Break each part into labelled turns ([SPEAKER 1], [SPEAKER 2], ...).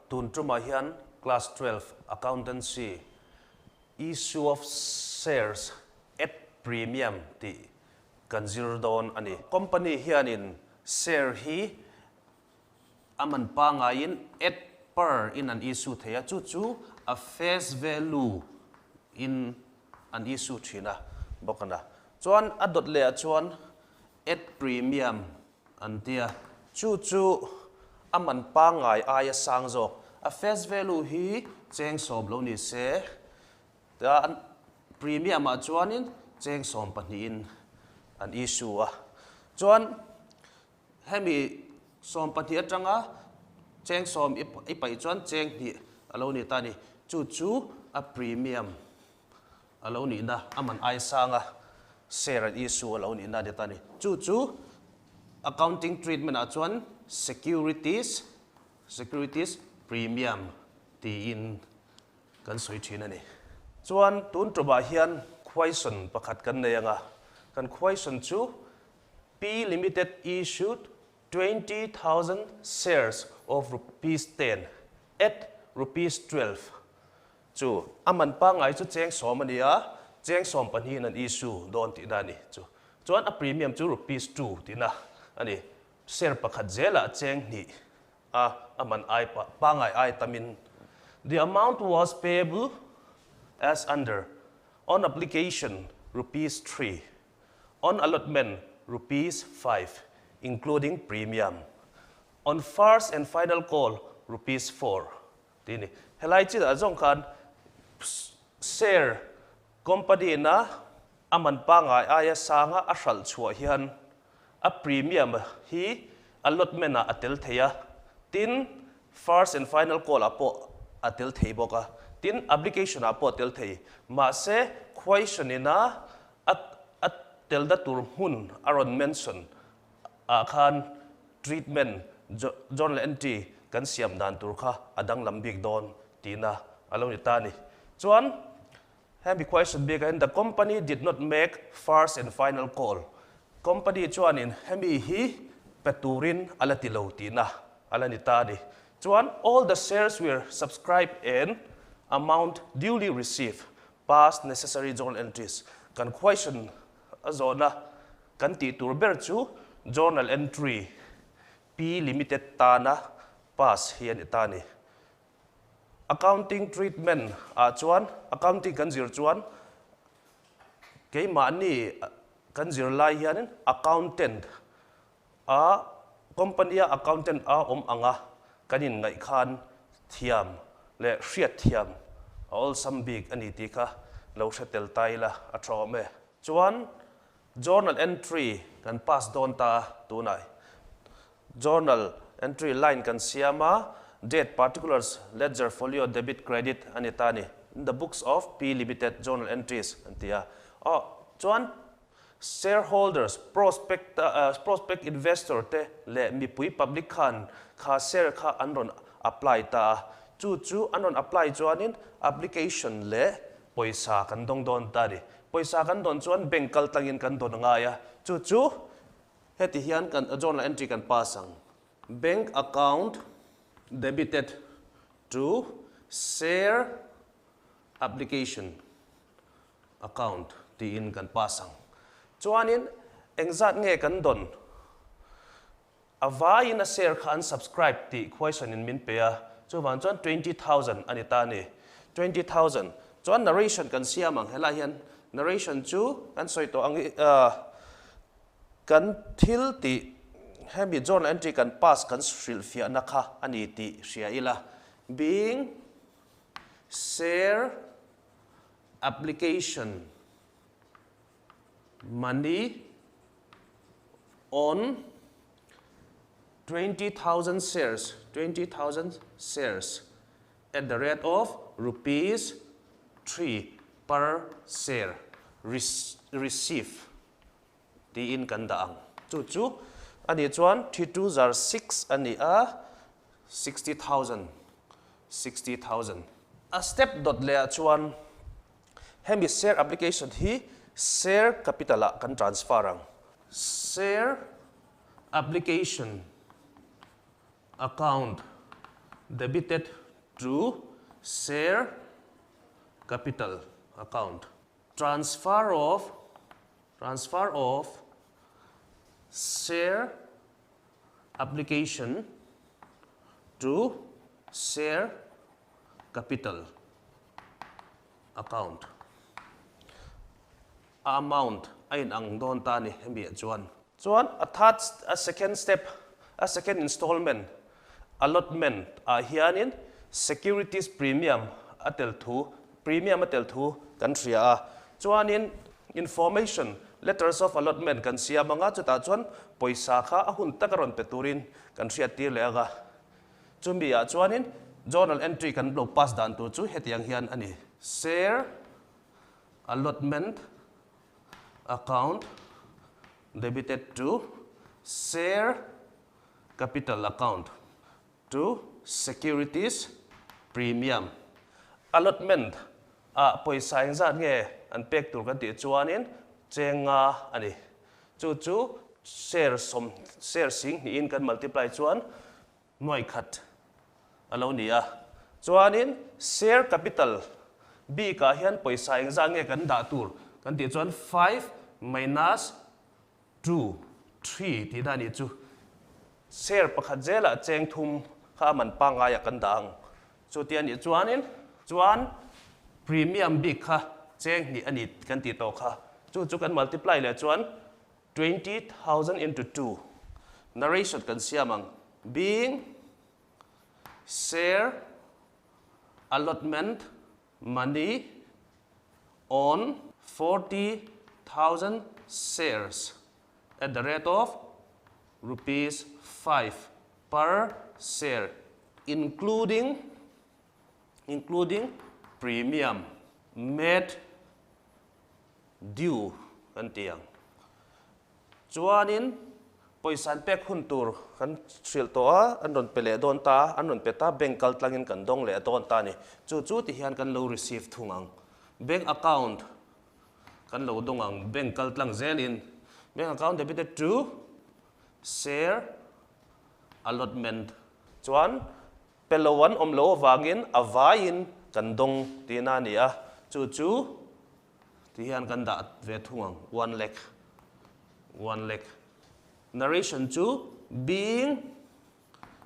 [SPEAKER 1] Tun tumah hian Class 12 Accountancy Issue of Shares at Premium tih kan zir dawn a ni. Company hianin share hi a man pangaiin at par in an issue thei a, chu chu a face value in an issue thin a bawk a na. Chuan a dawt leh ah chuan at premium an ti a, chu chu a man pangngai aia sang zawk. A face value hi cheng sawm lo ni se, tia an premium ah chuanin cheng sawm pahnihin an issue a. Chuan hemi sawm pahnih atanga cheng sawm i paih chuan cheng hnih a lo ni ta a ni. Chu chu a premium a lo nihna, a man ai sanga share an issue a lo nihna a ni ta a ni. Chu chu accounting treatment ah chuan securities, securities premium tiin kan sawi thin a ni. Chuan tun tumah hian question pakhat kan nei anga, kan question chu P Limited issued 20,000 shares of rupees 10 at rupees 12. Chu a man pangngai chu cheng sawm a ni a, cheng sawm pahnihin an issue dawn tihna a ni. Chu chuan a premium chu rupees 2 tihna a ni. Share pakhat zelah cheng hnih a a man ai pangngai ai tamin. The amount was payable as under, on application rupees 3, on allotment rupees 5, including premium, on first and final call rupees 4 tih a ni. Helai chinah zawng khan share company ina a man pangngai aia sanga a hralh chhuah hian a premium hi allotment ah a tel thei a, tin first and final call ah pawh a tel thei bawk a, tin application ah pawh a tel thei. Mahse question ina a a telna tur hmun a rawn mention ah khan treatment journal entry kan siam dan tur kha a danglam bik dawn tihna a lo ni ta a ni. Chuan hemi question bikah hian the company did not make first and final call, company chuanin hemi hi pe turin a la ti lo tihna a la ni ta a ni. Chuan all the shares were subscribed and amount duly received, pass necessary journal entries, kan question a zawhna kan tih tur ber chu journal entry P Limited tana pass hi a ni ta a ni. Accounting treatment ah chuan accounting kan zir chuan keimahni kan zir lai hianin accountant a company a accountant a awm anga kan inngaih khan thiam leh hriat thiam a awlsam bik a ni tih kha lo hre tel ta ila a tha awm e. Chuan journal entry kan pass dawn ta a tunah journal entry line kan siam a, date particulars ledger folio debit credit a ni ta a ni. In the books of P Limited journal entries an ti a. Aw chuan Shareholders, prospect prospect investor te leh mipui public khan kha share kha an rawn apply ta a, chu chu an rawn apply chuanin application leh pawisa kan dawng dawn ta a ni. Pawisa kan dawn chuan bank kal tlangin kan dawn a ngai a, chu chu heti hian kan journal entry kan pass ang. Bank account debited to share application. Account tiin kan pass ang. Chuanin engzat nge kan dawn? A vaiin a share kha an subscribe tih question in min pe a, chuvang chuan 20,000 a ni ta a ni. 20,000. Chuan narration kan siam ang helai hian narration chu kan sawi tawh ang i kan thil tih hemi journal entry kan pass kan hrilhfiahna kha a ni tih hria ila. Being share Application money on 20,000 shares, 20,000 shares at the rate of rupees 3 per share receive tiin kan dah ang. Chu chu a nih chuan 3 2 zar 6 a ni a, 60,000, 60,000. A step dawt leh ah chuan hemi share application hi share capital ah kan transfer ang. Share application account Debited to share capital account. Transfer of Transfer of share application to share capital account. A amount a in ang dawn ta a ni hemi ah chuan. Chuan a third a second step a second installment allotment ah hianin securities premium a tel thu premium a tel thu kan hria a. Chuanin information letters of allotment kan siam anga chutah chuan pawisa kha a hun taka rawn pe turin kan hriat tir leh anga chumi ah chuanin journal entry kan lo pass dan tur chu hetiang hian a ni. Share Allotment account debited to share capital account to securities premium. Allotment ah pawisa engzat nge an pek tur kan tih chuanin cheng nga a ni. Chu chu share sawm share sing hnihin kan multiply chuan Nuai khat a lo ni a. Chuanin share capital bikah hian pawisa engzah nge kan dah tur kan tih chuan five minus two, three tih dan nih chu share pakhat zelah cheng thum kha a man pangaiah kan dah ang. Chuti a nih chuanin chuan premium bik kha cheng hnih a ni kan tih tawh kha. Chu chu kan multiply leh chuan 20,000 into 2 narration kan siam ang being share allotment money on 40,000 shares at the rate of rupees 5 per share including including premium made Due kan ti ang. Chuanin pawisa an pek hun tur kan hrilh tawh a, an rawn pe leh dawn ta, an rawn pe ta, bank kal tlangin kan dawng leh dawn ta a ni. Chu chu ti hian kan lo receive thung ang. Bank account kan lo dawng ang, bank kal tlang zelin. Bank account debited to share allotment. Chuan pe lo an awm lo avangin a vaiin kan dawng tihna a ni a, chu chu Ti hian kan dah ve thung ang, one lakh, one lakh. Narration chu being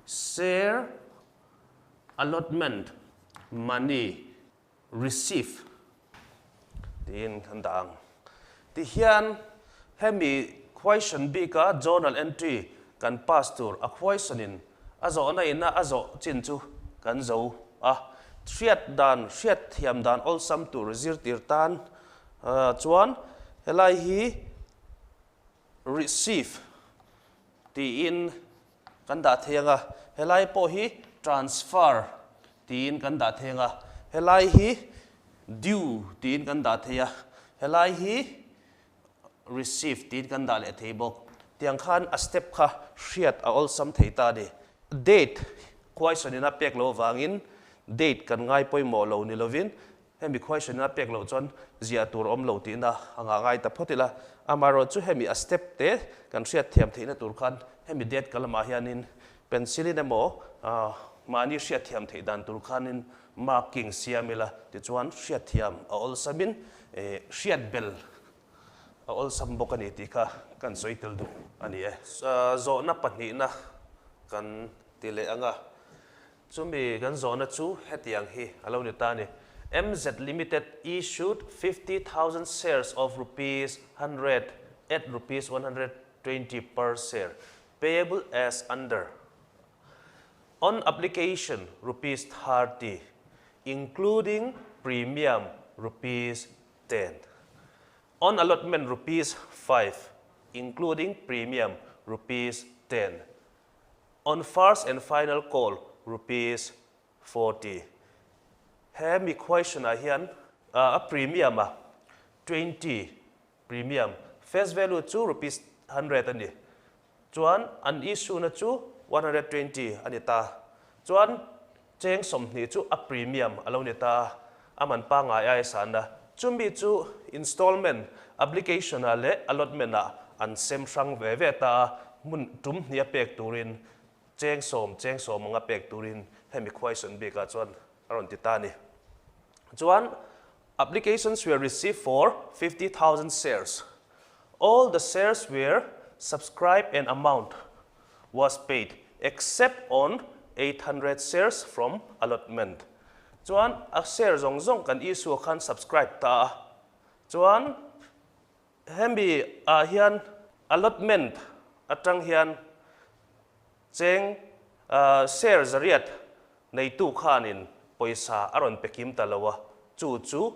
[SPEAKER 1] share allotment money receive tiin kan dah ang. Ti hian hemi question bika journal entry kan pass tur a question in A zawhna ina a zawh chin chu kan zo a, hriat dan, hriat thiam dan awlsam tur zirtir tan chuan helai hi receive tiin kan dah thei ang a, helai pawh hi transfer tiin kan dah thei ang a, helai hi due tiin kan dah thei a, helai hi receive tiin kan dah leh thei bawk. Tiang khan a step kha hriat a awlsam thei ta a ni. Date question in a pek loh avangin date kan ngai pawimawh lo ni lovin hemi question in a pek loh chuan ziah tur awm lo tihna a ngah ngai ta phawt ila. Amaherawhchu hemi a step te kan hriat thiam theihna tur khan hemi date ka lamah hianin pencil in emaw mahni hriat thiam theih dan tur khanin marking siam ila tichuan hriat thiam a awlsamin hriat bel a awlsam bawk a ni tih kha kan sawi tel duh a ni e. Zawhna pahnihna kan ti leh ang a, chumi kan zawhna chu hetiang hi a lo ni ta a ni, MZ Limited issued 50,000 shares of rupees 100 at rupees 120 per share payable as under. On application rupees 30 including premium rupees 10. On allotment rupees 5 including premium rupees 10. On first and final call rupees 40. He mi question ah hian a premium a 20 premium face value chu rupees 100 a ni. Chuan an issue na chu 120 a ni ta. Chuan cheng 20 chu a premium a lo ni ta a, a man pangngai aia san a. Chumi chu installment, application ah leh allotment ah an sem hrang ve ve ta a, hmun tum hnih a pek turin cheng sawm, cheng sawm anga pek turin Hemi question bikah chuan a rawn ti ta a ni. Chuan applications were received for 50,000 shares. All the shares were subscribed and amount was paid except on 800 shares from allotment. Chuan a share zawng zawng kan issue khan subscribe ta a. Chuan hemi ah hian allotment atang hian cheng share zariat neitu khanin pawisa a rawn pe kim ta lo a, chu chu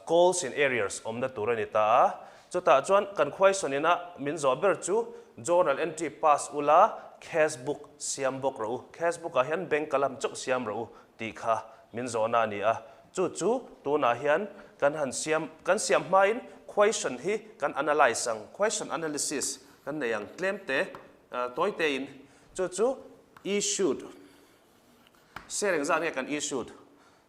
[SPEAKER 1] calls in arrears awmna tur a ni ta a. Chutah chuan kan question ina min zawh ber chu journal entry pass ula cash book siam bawk rawh u, cash book ah hian bank a lam chauh siam rawh u tih kha min zawhna a ni a. Chu chu tunah hian kan han siam, kan siam hmain question hi kan analyse ang, question analysis kan nei ang tlem te tawi tein chu chu issued share engzat nge kan issued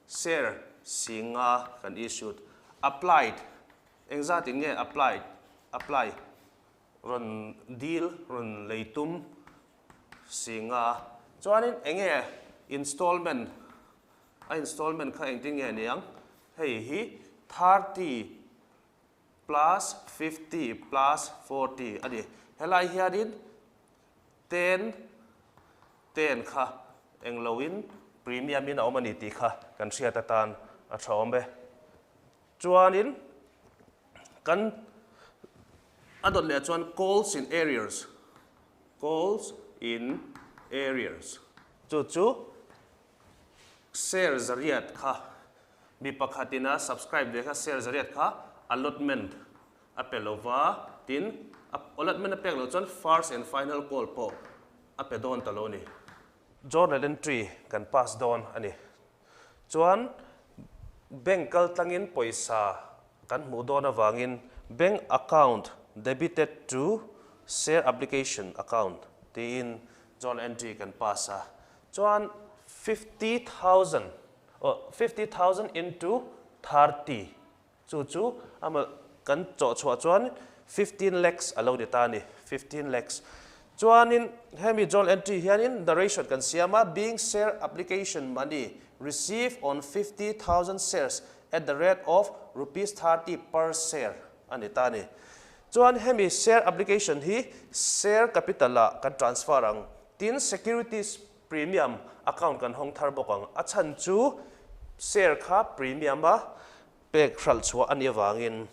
[SPEAKER 1] share si nga kan issued applied engzat in nge applied apply rawn deal rawn lei tum si nga chuanin enge installment a installment kha engtin nge niang hei hi 30 plus 50 plus 40 a ni. Helai hianin 10 10 kha engloin premium in a awm a ni tih kha kan hriat atan a tha awm e. Chuanin kan a dawt leh chuan calls in arrears, calls in arrears chu chu share zariat kha mi pakhatin a subscribe ve kha share zariat kha allotment a pe lo va, tin allotment a pek loh chuan first and final call pawh a pe dawn ta lo a ni. Journal entry kan pass dawn a ni. Chuan bank kal tlangin pawisa kan hmuh dawn avangin bank account debited to share application account tiin journal entry kan pass a. Chuan 50,000 aw 50,000 into 30 chu chu ama kan chawh chhuah chuan 15 lakhs a lo ni ta a ni, 15 lakhs. Chuanin hemi journal entry hianin narration kan siam a, being share application money received on 50,000 shares at the rate of rupees 30 per share a ni ta a ni. Chuan hemi share application hi share capital ah kan transfer ang, tin securities premium account kan hawng thar bawk ang. A chhan chu share kha premium a pek hralh chhuah a nih avangin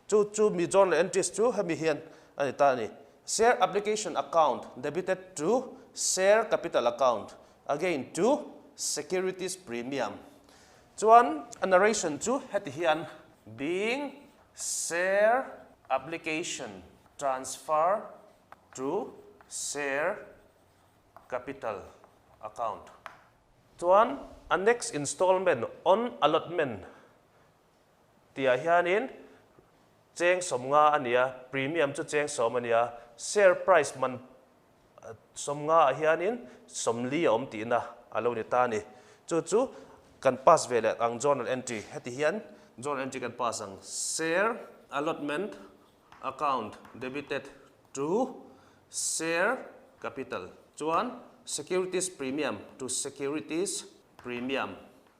[SPEAKER 1] chu chu mi journal entries chu hemi hian a ni ta a ni. Share application account debited to share capital account again to securities premium. Chuan a narration chu heti hian being share application transfer to share capital account. Chuan a next installment on allotment tihah hianin cheng 50 a ni a, premium chu cheng 10 a ni a, share price man 50 ah hianin 40 a awm tihna a lo ni ta a ni. Chu chu kan pass ve leh ang journal entry heti hian journal entry kan pass ang share allotment account debited to share capital chuan securities premium to securities premium.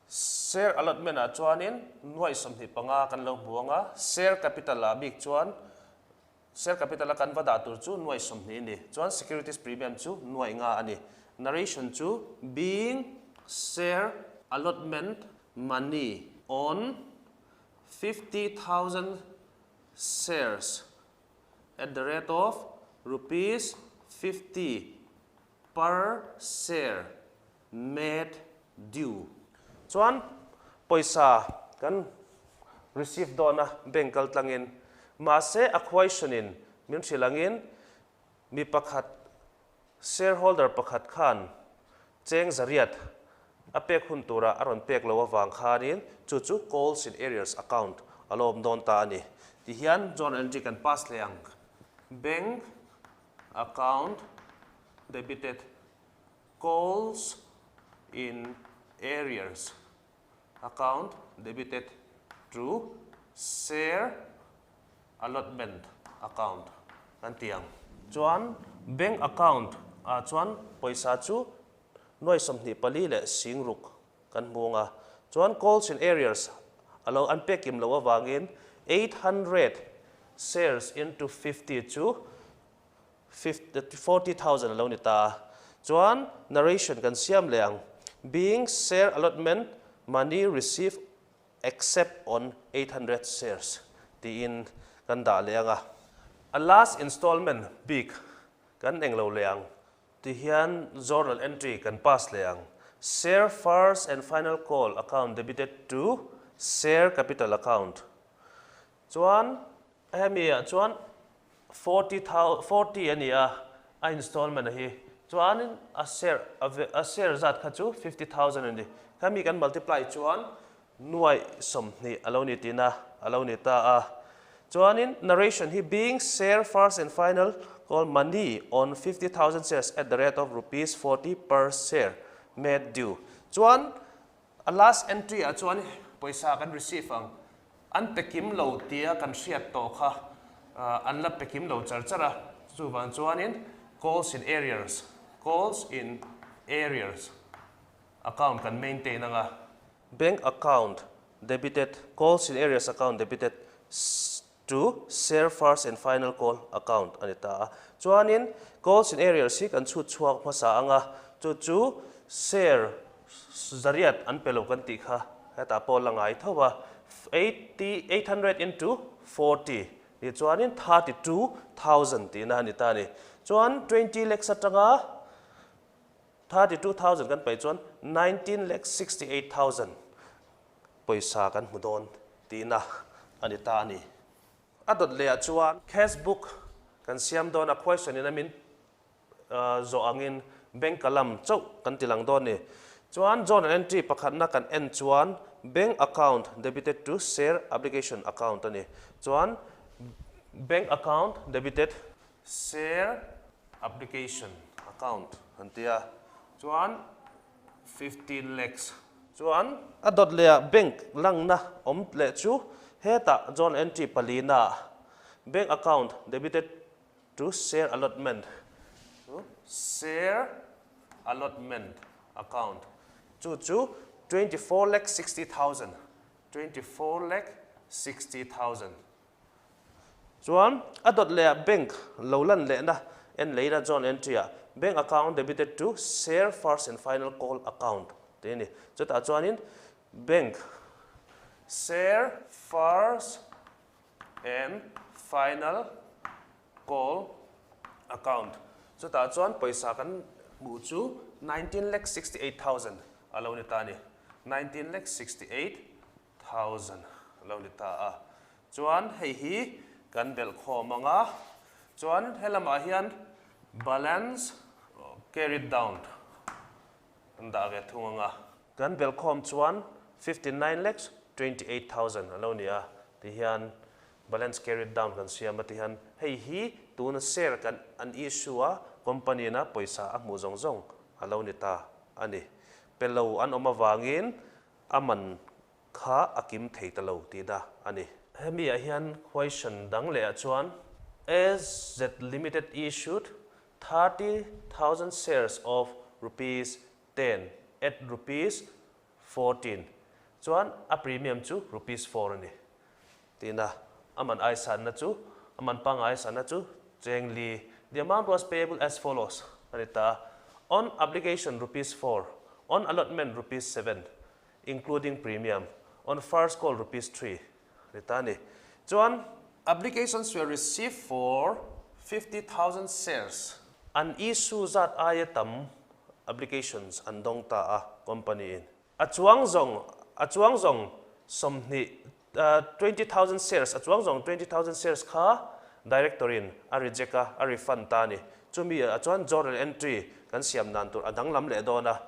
[SPEAKER 1] Share allotment ah chuanin nuaih 25 kan lo hmu ang a, share capital ah bik chuan share capital a kan va dah tur chu nuaih 20 a ni, chuan securities premium chu nuaih nga a ni. Narration chu being share allotment money on 50,000 shares at the rate of rupees 50 per share made due. Chuan pawisa kan receive dawn a bank kal tlangin mahse a question in min hrilh angin mi pakhat shareholder pakhat khan cheng zariat a pek hun tura a rawn pek lo avang khanin chu chu calls in arrears account a lo awm dawn ta a ni. Tihian journal entry kan pass leh ang. Bank account debited calls in arrears account debited to share allotment account kan ti ang. Chuan bank account ah chuan pawisa chu Nuai 24 leh 60 kan hmu anga. Chuan calls in arrears a lo an pek kim loh avangin 800 shares into 50 chu 40,000 a lo ni ta a. Chuan narration kan siam leh ang. Being share allotment money received except on 800 shares tiin kan dah leh ang a. A last installment bik kan eng lo leh ang. Tihian journal entry kan pass leh ang. Share first and final call account debited to share capital account. Chuan hemi ah chuan 40 thou 40 a ni a, a installment a hi. Chuanin a share a share zat kha chu 50,000 a ni. Khami kan multiply chuan nuaih 20 a lo ni tihna a lo ni ta a. Chuanin narration hi being share first and final call money on 50,000 shares at the rate of rupees 40 per share made due. Chuan a last entry ah chuan pawisa kan receive ang. An pe kim lo tia kan hriat tawh kha an la pe kim lo char char a. Chuvang chuanin calls in arrears, calls in arrears account kan maintain anga. Bank account debited, calls in arrears account debited to share first and final call account a ni ta a. Chuanin calls in arrears hi kan chhut chhuak hmasa anga, chu chu share zariat an pe lo kan tih kha hetah pawh la ngai tho a, 80, 800 into 40 ni chuanin 32,000 tihna a ni ta a ni. Chuan 20 lakhs atanga 32,000 kan paih chuan 19 lakh 68,000 pawisa kan hmu dawn tihna a ni ta a ni. A dawt lehah chuan cash book kan siam dawn a, question in a min zawh angin bank kalam chauh kan ti lang dawn a ni. Chuan journal entry pakhatna kan en chuan bank account debited to share application account a ni. Chuan bank account debited share application account an ti a, chuan 15 lakhs chuan a dawt leh ah bank langna awm leh chu hetah journal entry palina ah bank account debited to share allotment chu share allotment account chu chu 24 lakh 60,000 24 lakh 60,000. Chuan a dawt leh ah bank lo lan lehna en lei la journal entry ah bank account debited to share first and final call account tih a ni. Chutah chuanin bank share first and final call account chutah chuan pawisa kan hmuh chu 19 lakh 68,000 a lo ni ta a ni. 19 lakh 68,000 a lo ni ta a. Chuan hei hi kan belh khawm ang a, chuan helamah hian balance carried down kan dah ve thung ang a. Kan belh khawm chuan 59 lakhs 28,000 a lo ni a, tihian balance carried down kan siam a, tihian hei hi tuna share kan an issue a company in a pawisa a hmuh zawng zawng a lo ni ta a ni. Pe lo an awm avangin a man kha a kim thei ta lo tih da a ni. Hemi ah hian question dang leh ah chuan AZ Limited issued 30,000 shares of rupees 10 at rupees 14 chuan a premium chu rupees 4 a ni tihna. A man ai sanna chu a man pangngai sanna chu cheng li. The amount was payable as follows a ni ta a, On application rupees 4, on allotment rupees 7, including premium, on first call rupees 3 a ni ta a ni. Chuan applications were received for 50,000 shares. An issue zat aia tam applications an dawng ta a company in. A chuang zawng a chuang zawng 20, 20,000 shares a chuang zawng 20,000 shares kha director in a reject a, a refund ta a ni. Chumi ah chuan journal entry kan siam dan tur a danglam leh dawn a.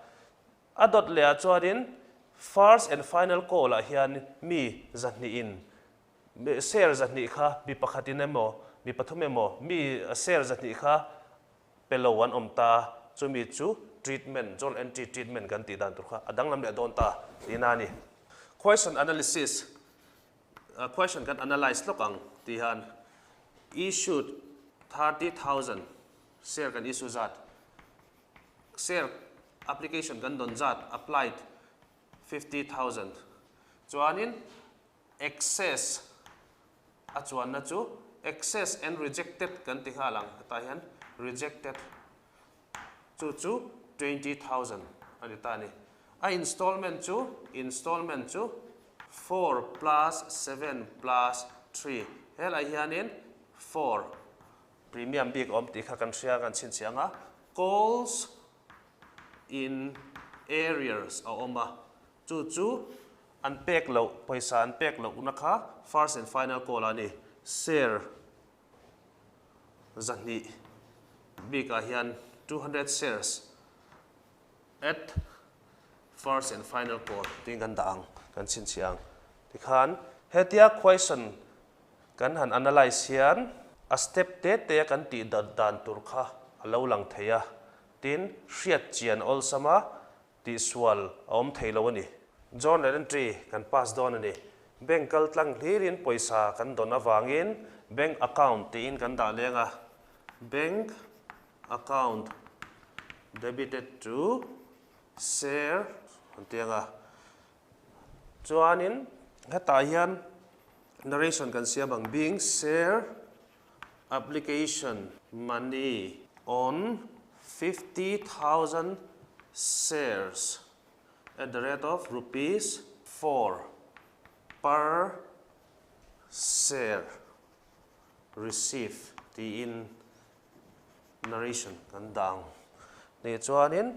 [SPEAKER 1] A dawt leh ah chuanin first and final call ah hian mi 200 in share 200 kha mi pakhat in emaw mi pathum emaw mi share 200 kha pe lo an awm ta, chumi chu treatment, journal entry treatment kan tih dan tur kha a danglam leh dawn ta tihna a ni. Question analysis, question kan analyse lawk ang tih hian issued 30,000 share kan issue zat, share. application kan dawn zat applied 50,000 chuanin excess a chuanna chu excess and rejected kan ti nghal ang hetah hian rejected chu chu 20,000 a ni ta a ni. A installment chu installment chu 4 plus 7 plus 3 helai hianin 4 Premium bik awm tih kha kan hria kan chhinchhiah ang a, calls in arrears a awm a, chu chu an pek loh, pawisa an pek lohna kha first and final call a ni. Share 200 bikah hian 200 shares at first and final call tiin kan dah ang, kan chhinchhiah ang. Tikhan hetia question Kan han analyse hian a step te te a kan tih dat dan tur kha a lo lang thei a, tin hriat chian awlsam a tihsual a awm thei lo a ni. Journal entry kan pass dawn a ni. Bank kal tlang hlirin pawisa kan dawn avangin bank account tiin kan dah leng a, bank account debited to share an ti ang a. Chuanin hetah hian narration kan siam ang being share application money on 50,000 shares at the rate of rupees 4 per share receive tiin narration kan dah ang. Nih chuanin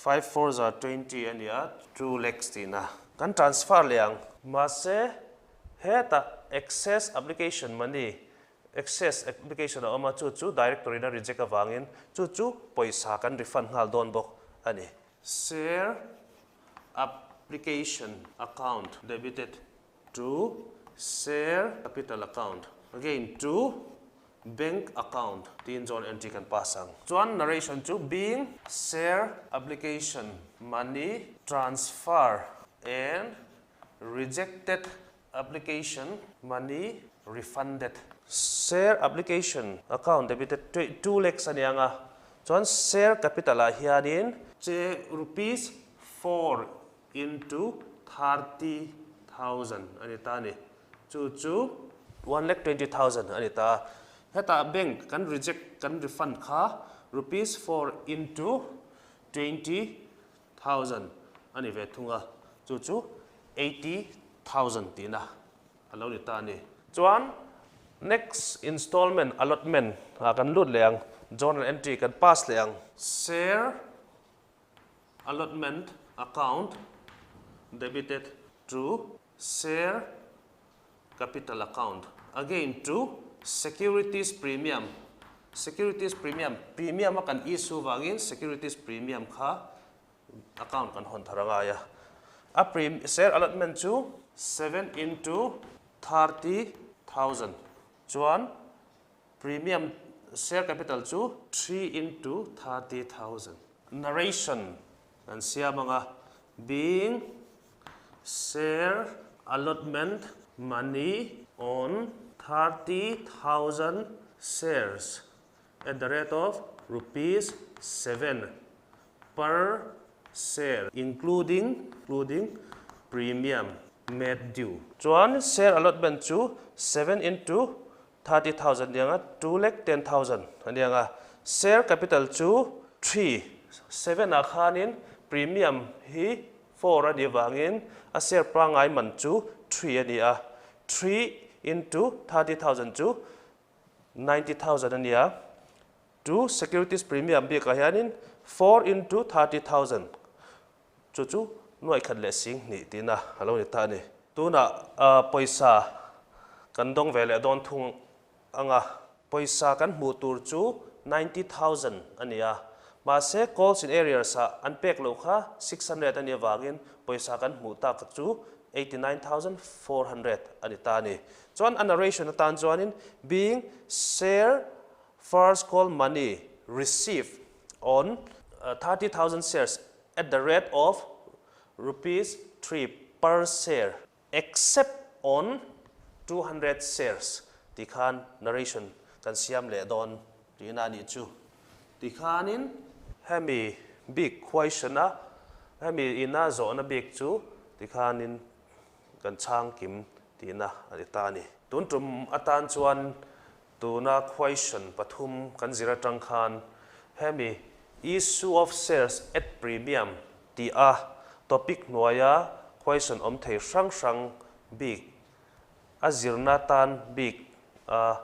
[SPEAKER 1] five fours are 20 a nia, 2 lakhs tihna kan transfer leh ang. Mahse hetah excess application money, excess application a awm a, chu chu director in a reject avangin chu chu pawisa kan refund nghal dawn bawk a ni. Share application account debited to share capital account again to bank account tiin journal entry kan pass ang. Chuan narration chu being share application money transfer and rejected application money refunded. Share application account debited 2 lakhs a ni ang a, chuan share capital ah hianin che rupees 4 into 30,000 a ni ta a ni. Chu chu 1,20,000 a ni ta a. Hetah bank kan reject kan refund kha rupees 4 into 20,000 a ni ve thung a, chu chu 80,000 tihna a lo ni ta a ni. Chuan next installment allotment ah kan lut leh ang, journal entry kan pass leh ang. Share allotment account debited to share capital account again to securities premium, securities premium, premium a kan issue vangin securities premium kha account kan hawn thar a ngai a. A share allotment chu 7 into 30,000, chuan premium share capital chu 3 into 30,000. Narration kan siam ang a, being share allotment money on 30,000 shares at the rate of rupees 7 per share including premium made due. Chuan share allotment chu 7 into 30,000 aniang a, 2,10,000 aniang a. Share capital chu 3, 7 ah khanin premium hi 4 a nih avangin a share pangngai man chu 3 a ni a. 3 into 30,000 chu 90,000 a ni a. To securities premium bikah hianin 4 into 30,000 chu chu 120,000 tihna a lo ni ta a ni. Tunah pawisa kan dawng ve leh dawn thung ang a. Pawisa kan hmuh tur chu 90,000 a ni a. Mahse calls in arrears ah an pek loh kha 600 a nih avangin pawisa kan hmuh tak chu 89,400 a ni ta a ni. Chuan a narration atan chuanin being share first call money received on 30,000 shares at the rate of rupees 3 per share except on 200 shares ti khan narration kan siam leh dawn tihna a nih chu. Tikhanin hemi bik question a, hemi ina zawhna bik chu tikhanin kan chhang kim tihna a ni ta a ni. Tun tum atan chuan tuna question pathum kan zir atang khan hemi issue of shares at premium tih a topic hnuaia question awm thei hrang hrang bik a zirna tan bik a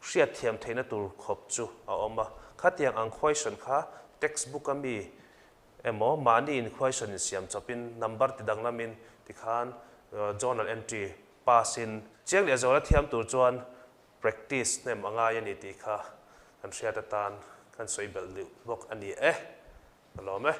[SPEAKER 1] hriat thiam theihna tur khawp chu a awm a. Khatiang ang question kha textbook a mi emaw mahni in question in siam chawpin number ti danglamin tikhan journal entry pass in chiang leh zawla thiam tur chuan practice hnem a ngai a ni tih kha kan hriat atan kan sawi belh deuh bawk a ni e. Ka lawm e.